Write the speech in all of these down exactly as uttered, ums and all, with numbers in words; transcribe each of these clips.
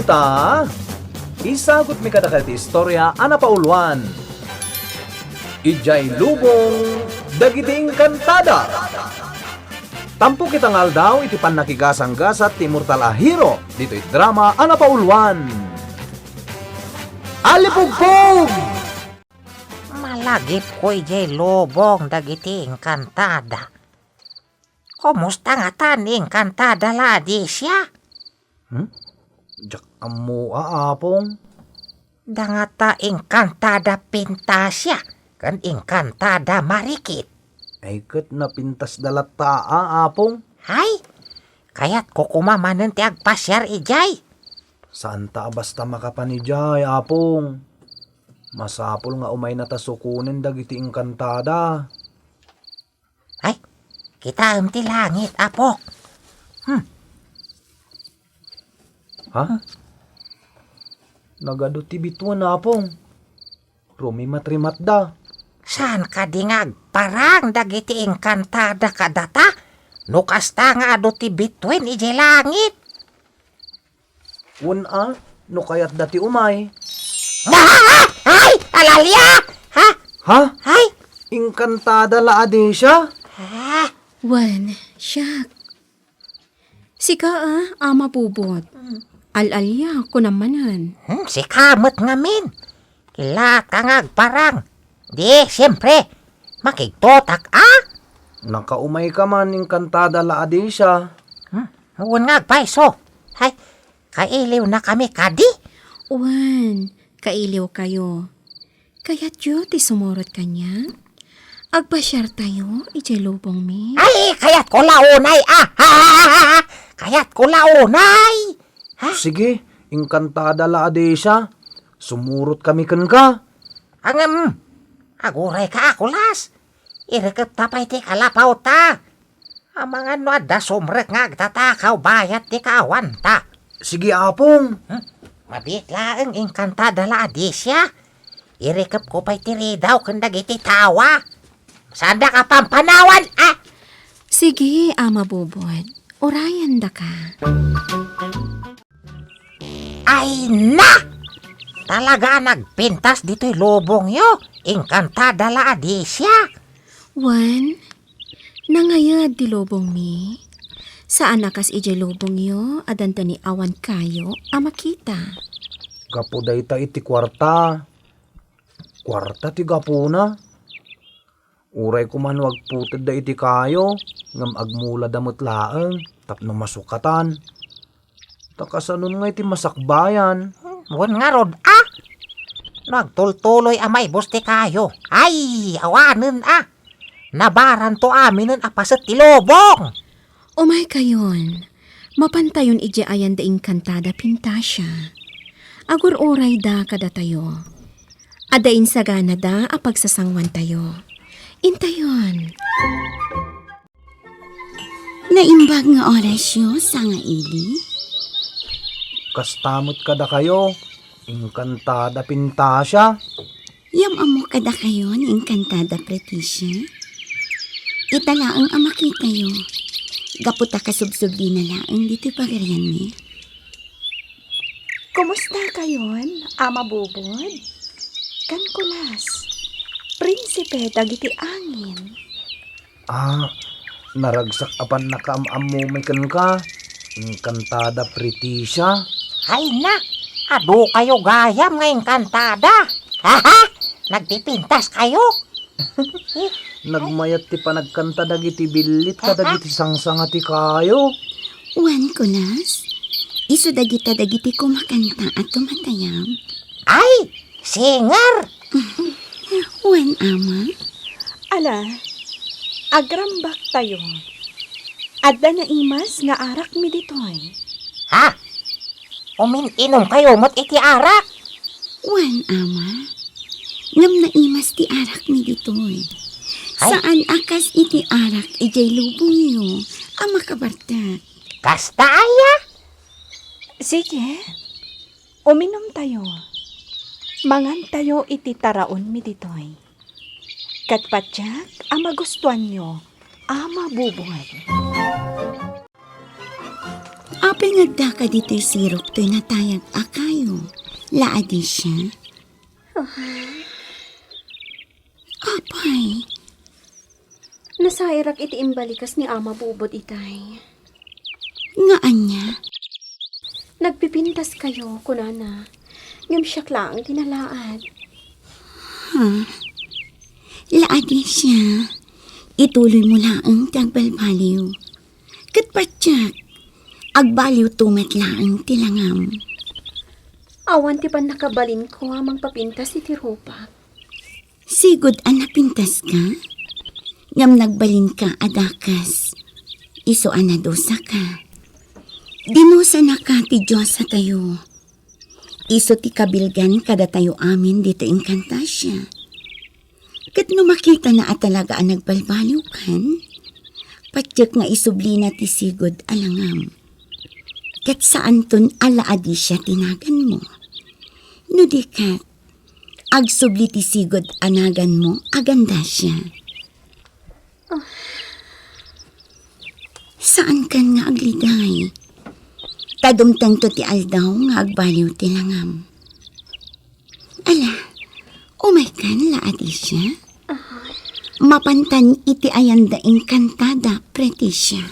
Ta, isagutmi kadakayo ti istorya a napauluan. Idiay lubong dagiti engkantada. Tampok ita nga aldaw iti pannakigasanggasat ti immortal a hero ditoy drama a napauluan. Alipugpog! Malagipko idiay lubong dagiti engkantada. Kumusta ngata ni engkantada la Adicia? Hmm? Diak ammo a, Apong. Da ngata engkantada Pintasia ken engkantada Marikit. Ay ket napintasda latta a, Apong. Ay, kayatko koma manen ti agpasiar idiay. Saanta a basta makapan idiay, Apong. Masapul nga umaynata sukonen dagiti engkantada. Ay, kitaem ti langit, Apok. Hmm. Ha? Nagadu ti bituen, Apong. Rumimat-rimatda. Saan kadi nga agparang dagiti engkantada kadata? No kasta nga adu ti bituen idiay langit. Wen a, no kayatda ti umay. Ay! Alalia! Ha? Ha? Ay! Engkantada la Adicia? Ah! Wen, siak. Sika a, Ama Bubot. Al-alia, kunam manen. Hmm, sika met ngamin. Killaatka nga agparang. Di, siempre. Makigtotak, a? Nakaumayka man, engkantada la Adicia. Hmm, wen nga agpayso. Ay, kailiwnakami kadi? Wen, kailiwkayo. Kayatyo ti sumurot kaniak? Agpasiartayo idiay lubongmi? Ay, kayatko la unay, a! Kayatko la unay! Ha? Sige, engkantada la Adicia. Sumurotkami kenka. Ngem, agurayka a kulas. Irikepta pay ti kalapawta. Amangan no adda sumrek nga agtatakaw bayat ti kaawanta. Sige, Apong. Hmm? Mabiit laeng engkantada la Adicia. Irikepko pay ti ridaw ken dagiti tawa. Saandak a pampanawan, a? Sige, Ama Bubot. Urayendaka. Ay na! Talaga a nagpintas ditoy lubongyo, engkantada la Adicia. Wen, nangayad ti lubongmi. Saan a kas idiay lubongyo a danto ni awan kayo a makita. Gapu dayta iti kuarta. Kuarta ti gapuna. Uray koma no agputedda iti kayo, ngem agmulada met laeng tapno masukatan. Ta kasanon nga iti masakbayan? Wen ngarud, a? No agtultuloy a maibus ti kayo, ay, awanen, a? Nabaranto aminen a paset ti lubong. Umaykayon, mapantayon idiay ayan da engkantada Pintasia. Agur-urayda kadatayo. Adda insaganada a pagsasanguantayo. Intayon. Naimbag nga orasyo, sangaili? Kasta met kadakayo, engkantada Pintasia. Yam-ammo kadakayo ni engkantada Pretisia? Ita laeng a makitayo. Gapu ta kasubsubli na laeng ditoy pagarianmi. Kumusta kayon, Ama Bubod? Kan kulas, prinsipe dagiti angin. Ah, naragsak a pannakaam-ammom kenka, engkantada Pretisia. Ay na, adu kayo gayam nga engkantada. Haha, nagpipintas kayo. Nagmayat ti panagkanta dagiti billit kadagiti sangsanga ti kayo. Wen kunas, isu dagita dagiti kumakanta a tumatayab. Ay, singer! Wen, Ama. Ala, agrambaktayo. Adda naimas nga arakmi ditoy. Ha? Umin-inom kayo met iti arak? Wen, Ama. Ngem naimas ti arakmi ditoy. Ay. Saan a kas iti arak idiay lubongyo a makabartek. Kasta aya? Sige. Uminomtayo. Mangantayo iti taraonmi ditoy. Ket patiek a magustuanyo, Ama Bubod. A Pingagdaka ditoy sirok toy natayag a kayo, La Adicia? Apay? Nasairak iti imbalikas ni Ama Bubod itay. Nga ania? Nagpipintaskayo, kunana. Ngem siak laeng ti nalaat. Ha? La Adicia, ituloy mo laeng ti agbalbaliw. Ket patiek, agbaliwto met laeng ti langam. Awan ti pannakabalinko a mangpapintas iti rupak. Sigud a napintaska? Ngem nagbalinka a dakes. Isu a nadusaka. Dinusanaka ti Dios a tayo. Isu ti kabilgan kadatayo amin ditoy Encantasia. Ket no makitana a talaga a nagbalbaliwkan, patiek nga isublina ti sigud a langam. Ket saanton a La Adicia ti naganmo. No di ket, agsubli ti sigud a naganmo a Gandasia. Saankan nga agliday. Ta dumtengto ti aldaw nga agbaliw ti langam. Ala, umaykan, La Adicia? Mapantan iti ayanda Encantada, Preticia.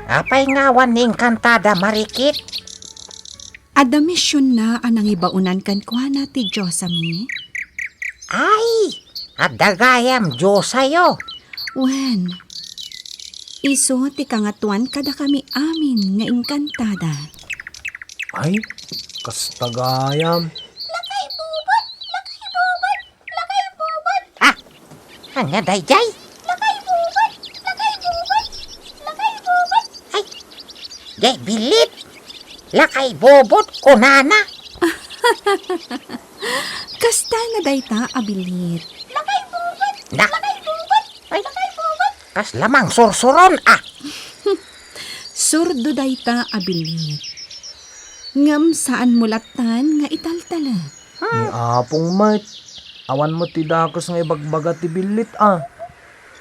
Apay nga awan ni Encantada, Marikit? Adda misionna a nangibaonan kenkuana ti Dios a mi. Ay, adda gayam Diosayo. Wen, isu ti kangatoan kadakami amin nga Encantada. Ay, kasta gayam. Lakay bubot! Lakay bubot! Lakay bubot! Ah, ania daydiay? Lakay bubot! Lakay bubot! Lakay bubot! Ay, di billit! Lakay bubot, kunana. Kasta na dayta a billit. Lakay bubot! Na? Lakay bubot! Ay, lakay bubot! Kasla mangsursuron, ah! Surdo dayta a billit. Ngem saan mo lattan nga italtalek. Ni Apong met, awan met ti dakes nga ibagbaga ti billit a.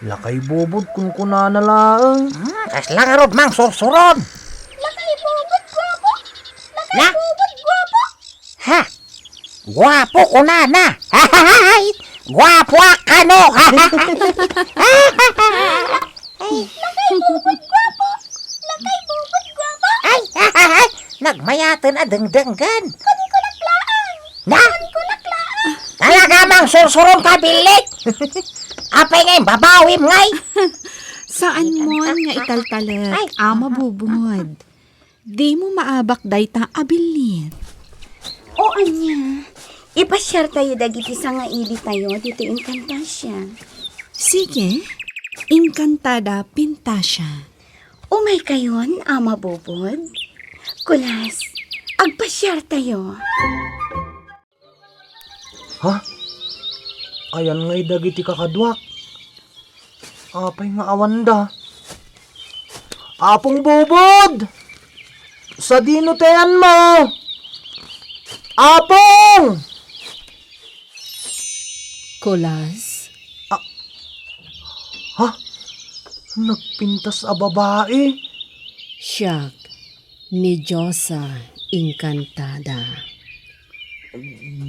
Lakay bubot, kunkunana laeng. Hmm, kasla ngarud mangsursuron. Lakay bubot, guapo. Lakay bubot, guapo. Ha? Guapo, kunana. Guapo a kano. Ay. Lakay bubot, guapo. Lakay bubot, guapo. Ay, nagmayaten a dengdenggen. Kunikulaklaang. Na? Kunikulaklaang. Talaga mangsursuron ka, billit. Apay ngay, babawim ngay. Saan mo nga italtalek, ay, Ama Bubod? Dimo maabak dayta a billit. O ania, ipasiartayo dagiti sangailitayo ditoy Encantasia. Sige, Encantada Pintasia. Umaykayon, Ama Bubod. Kulas, agpasiartayo. Ha? Ayan ngay dagiti kakaduak. Apay nga awanda? Apong Bubod! Sadino ti ayanmo? Apong! Kulas? Ah, ha? Nagpintas a babai? Siak, ni Diosa Encantada.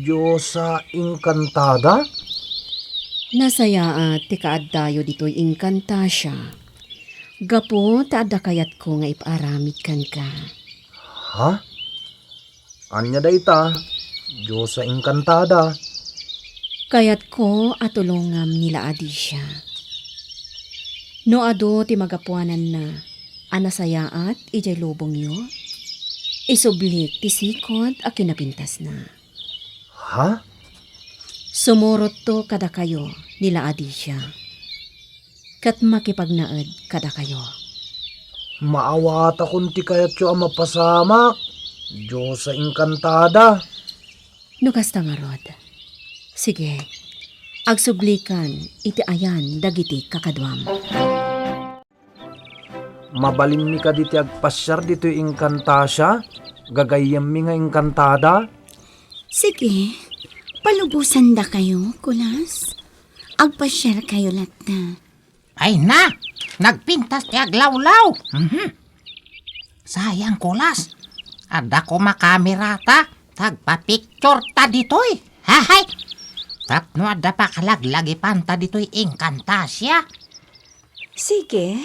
Diosa Encantada? Nasayaat ti kaaddayo ditoy Encantasia. Gapu ta adda kayatko nga ipaaramid kenka. Ha? Ania dayta? Diosa Encantada. Kayatko a tulongam ni La Adicia. No adu ti magapuananna a nasayaat idiay lubongyo, isublik ti sikut a kinapintasna. Ha? Sumurotto kadakayo ni La Adicia, ket makipagnaed kadakayo. Maawatakon ti kayatyo a mapasamak, Diosa Encantada. No kasta ngarud, sige, agsublikan iti ayan dagiti kakaduam. Mabalinmi kadi ti agpasiar ditoy Encantasia? Gagayyemmi nga Encantada? Sige, palubosandakayo, Kulas. Agpasiarkayo latta. Ay na, nagpintas ti aglawlaw. Mhm. Sayang, Kulas. Adda koma kamerata, ta agpapictureta ditoy. Hahay! Tapno adda pakalaglagipanta ditoy Encantasia. Sige,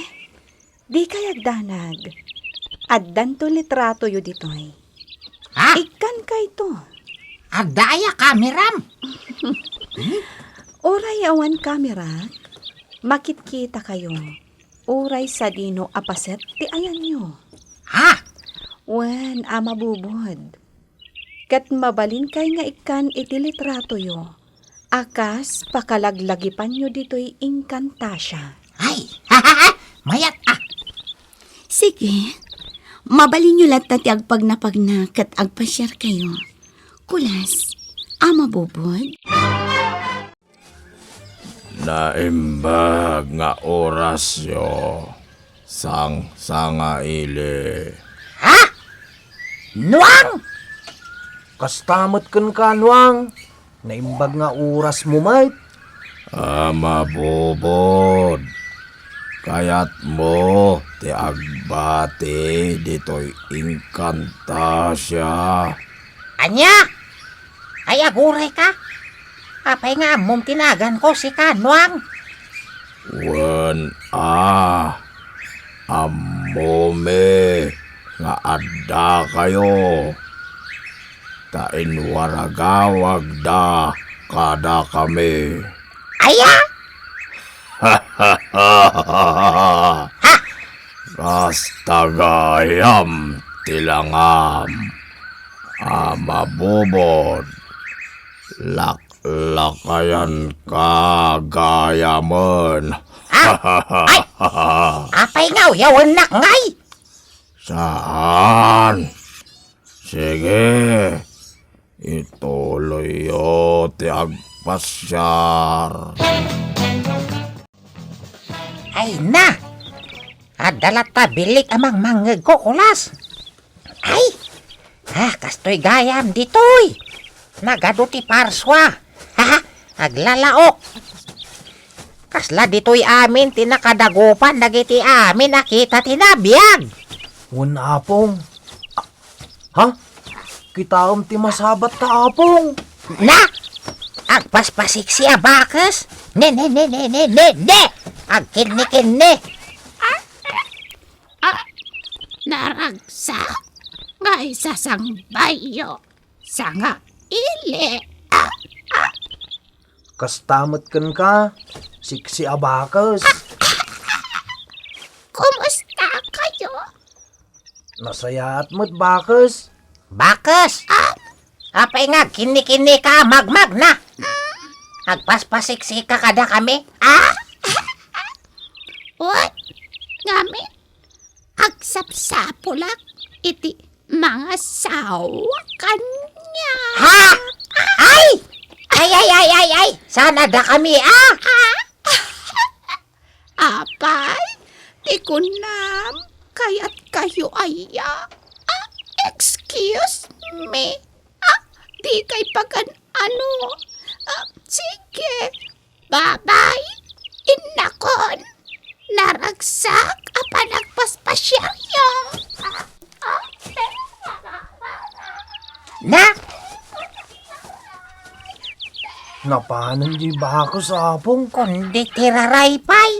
dikay agdanag. Addanto litratoyo ditoy. Ha? Ikkankayto. Adda aya kameram? Uray awan kamerak, makitkitakayo. Uray sadino a paset ti ayanyo. Ha? Wen, a mabubod. Ket mabalinkay nga ikkan iti litratoyo a kas pakalaglagipanyo ditoy Encantasia. Ay, mayat a! Sige, mabalinyo latta ti agpagnapagna ket agpasiarkayo. Kulas, a mabubod. Naimbag nga orasyo, sangsangaili. Ha? Nuang? Kasta met kenka, Nuang. Naimbag nga orasmo met. A mabubod, kayatmo ti agbati ditoy Encantasia? Ania? Ay, agurayka? Apay nga ammom ti naganko, sika, Nuang? Wen a, ammomi nga addakayo, ta inwaragawagda kadakami. Aya? Kasta gayam ti langam a mabubod, laklakayanka gayamen. Ha? Ay! Apay nga uyawennak ngay? Saan? Sige, ituloyyo ti agpasiar. Ay na! Adda latta bilik a mangmangngegko, Kulas. Ay! Ah, kastoy gayam ditoy. Nagadu ti parsua. Haha, aglalaok. Kasla ditoy amin ti nakadagupan dagiti amin a kita ti nabiag. Wen, Apong. Ha? Kitaem ti masabat ta, Apong. Na! Agpaspasiksi a bakes? Ne, ne, ne, ne, ne, ne, ne! Agkinni-kinni! Ah, naragsak nga isasangbayyo. Sangaili. Ah, ah. Kasta met kenka, siksi a bakes. Kumusta kayo? Nasayaat met, bakes. Bakes? Ah? Apay nga agkinni-kinni ka, magmagna? Agpaspasiksi ka kadakami? Ah? Wen, ngamin, agsapsapulak iti mangasawa kaniak. Ha? Ay! Ay, ay, ay, ay, ay! Saan a dakami, ah? Ah? Apay, ti kunam, kayatkayo aya? Ah, excuse me. Ah, dikay pagan-ano. Ah, sige. Babay, innakon. Naragsak a panagpaspasiaryo. Ah, ah. Na? Napanen diay bakes, Apong? Kundi ti raray pay.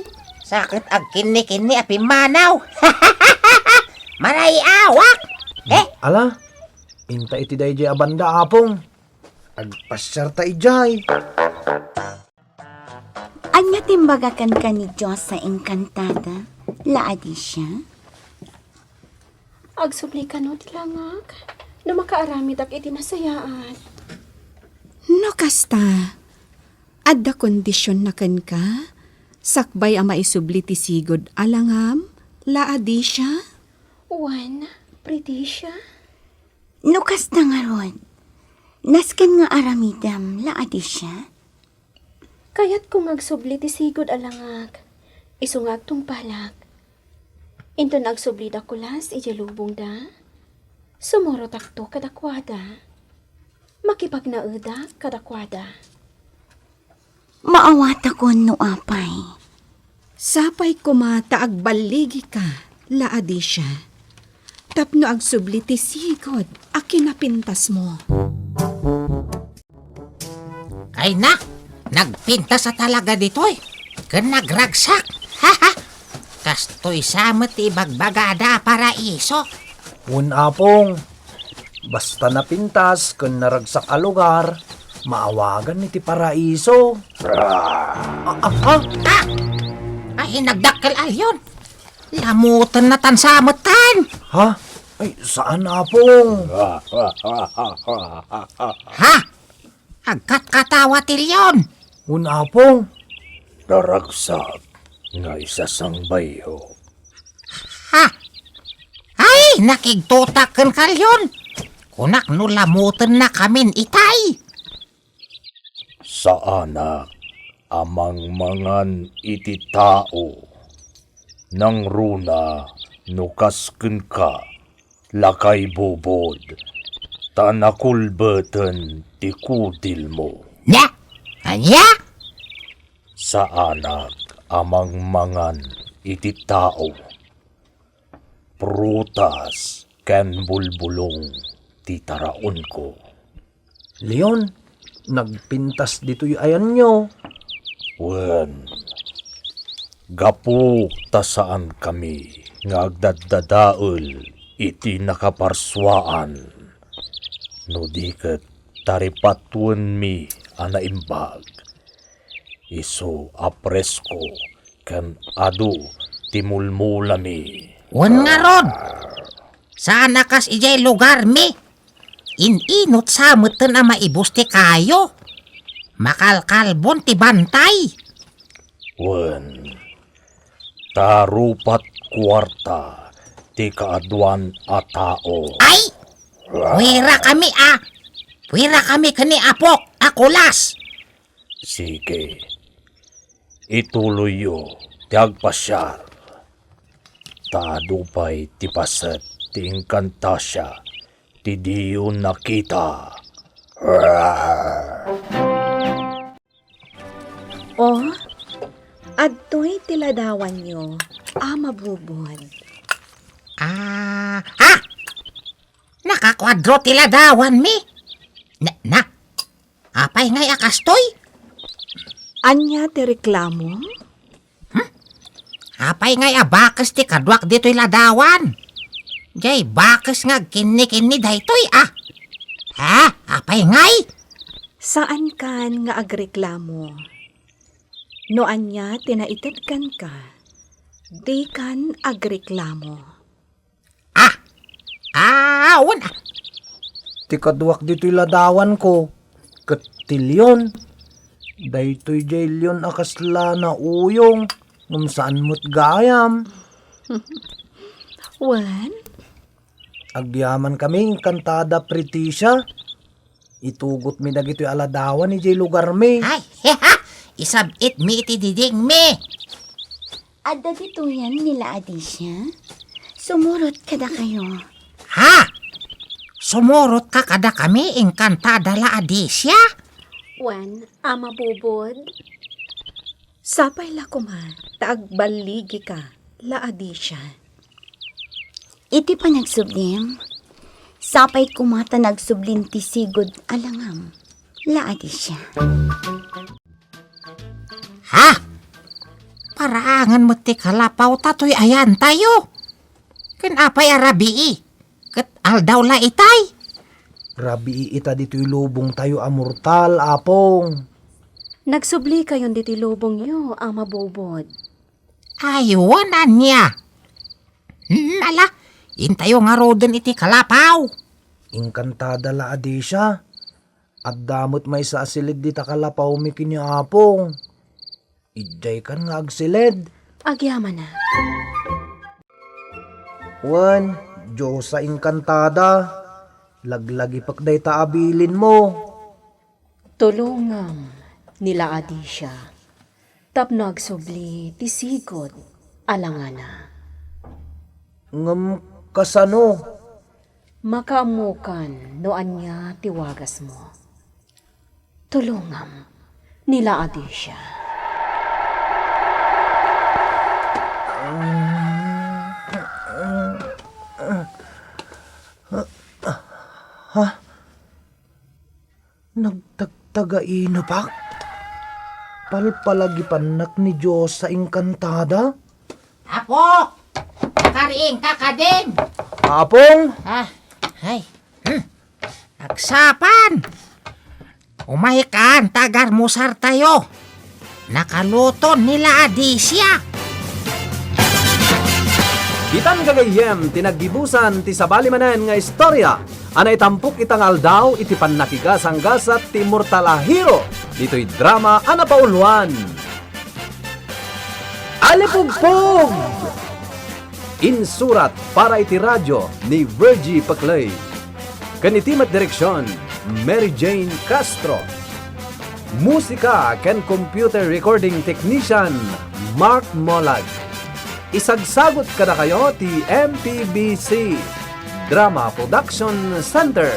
Sakit agkinni-kinni a pimmanaw. Maray-awak. Eh? Ala, inta iti daydiay a banda, Apong. Agpasiarta idiay. Ania ti imbaga kenka ni Diosa Encantada, Laodicea? Agsubli kano ti langak, no makaaramidak iti nasayaat. No kasta, adda kondisionna kenka, sakbay a maisubli ti sigud a langam, Laodicea? Wen, Pretecia? No kasta ngarud, nasken nga aramidem, Laodicea? Kayatko nga agsubli ti sigud a langak, isu nga agtungpalak. Inton agsublida Kulas idiay lubongda, sumurotakto kadakuada. Makipagnaedak kadakuada. Maawatakon no apay. Sapay koma ta agballigika, Laodicea. tapno agsubli ti sigud a kinapintasmo. Ay na, nagpintas a talaga ditoy, ken nagragsak. Haha! Kastoy sa met ti ibagbagada a paraiso. Wen, Apong, basta napintas ken naragsak a lugar, maawagan iti paraiso. Ah, ah, ah! Ah! Ay, nagdakkel a leon. Lamutenna tan sa metten. Ha? Ay, saan, Apong. Ha? Agkatkatawa ti leon. Wen, Apong. Naragsak nga isasangbayyo. Ha? Ay, nakigtotak kenka, leon. Kunak no lamutennakamin itay. Saanak a mangmangan iti tao. Nangruna no kas kenka, lakay Bubod, ta nakulbeten ti kudilmo. Nya? Ania? Saanak a mangmangan iti tao. Prutas ken bulbulong ti taraonko. Leon, nagpintas ditoy ayanyo. Wen, gapu ta saankami nga agdaddadael iti nakaparsuaan, no di ket taripatuenmi a naimbag, isu a presko ken adu ti mulmulami. Wen ngarud, saan a kas idiay lugarmi. In-inut sa metten a maibus ti kayo. Makalkalbon ti bantay. Wen, ta rupat kuarta ti kaaduan a tao. Ay! Puwera kami a! Puwera kami ken ni Apok a kulas! Sige, ituloyyo ti agpasiar. Ta adu pay ti paset ti inkanta siya ti diyo nakita. O, adtoy ti ladawanyo a mabubod. Ah, ha? Nakakuadro ti ladawanmi. Na, na, apay ngay a kastoy? Ania ti reklamom? Hmm? Apay ngay a bakes ti kaduak ditoy ladawan? Diay bakes nga agkinni-kinni daytoy, ah. Ha? Apay ngay? Saankan nga agreklamo. No ania ti naitedkanka, dikan agreklamo. Ah! Ah, wen, ah. Ti kaduak ditoy ladawanko, ket ti leon. Daytoy diay leon a kasla nauyong, ngem saan met gayam. Wen? Agyamankami, Encantada Pretisia. Itugotmi dagitoy a ladawan idiay lugarmi. Ay, isab-itmi iti didingmi. Adda ditoyen ni La Adicia? Sumurot kadakayo. Ha? Sumurotka kadakami, Encantada La Adicia? Wen, a mabubod. Sapay la koma ta agballigika, La Adicia. Iti panagsublim, sapay koma ta nagsublim ti sigud a langam, La Adicia. Ha? Paraangan met ti kalapaw ta toy ayantayo. Ken apay a rabii? Ket aldaw la itay? Rabii ita ditoy lubongtayo a mortal, Apong. Nagsublikayon ditoy lubongyo a mabubod. Ay, wen ania? Hmm, ala, intayo ngaruden iti kalapaw. Encantada La Adicia, adda met maysa a siled dita kalapawmi ken ni Apong. Idiaykan nga agsiled. Agyamanak. Wen, Diosa Encantada, laglagipek dayta a bilinmo. Tulongam ni La Adicia tapno agsubli ti sigud a langana. Ngem kasano? Makaammokan no ania ti wagasmo. Tulongam ni La Adicia. Againupak? Palpalagipannak ni Diosa Encantada? Apo! Nakariingka kadin! Apong! Ah, ay. Hmm. Agsapan! Umaykan ta agarmusartayo. Nakaluto ni la Adicia. Ditan gagayyem ti naggibusan ti sabali manen nga istorya a naitampok ita nga aldaw iti pannakigasanggasat ti immortal a hero ditoy drama a napauluan. Alipugpog! Insurat para iti radyo ni Virgie Paclay. Ken iti met direksion, Mary Jane Castro. Musika ken computer recording technician, Mark Molag. Isagsagut kadakayo ti M P B C Drama Production Center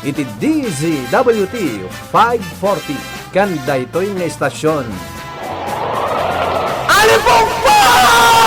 iti D Z W T five forty ken daytoy nga istasyon. Alipugpog!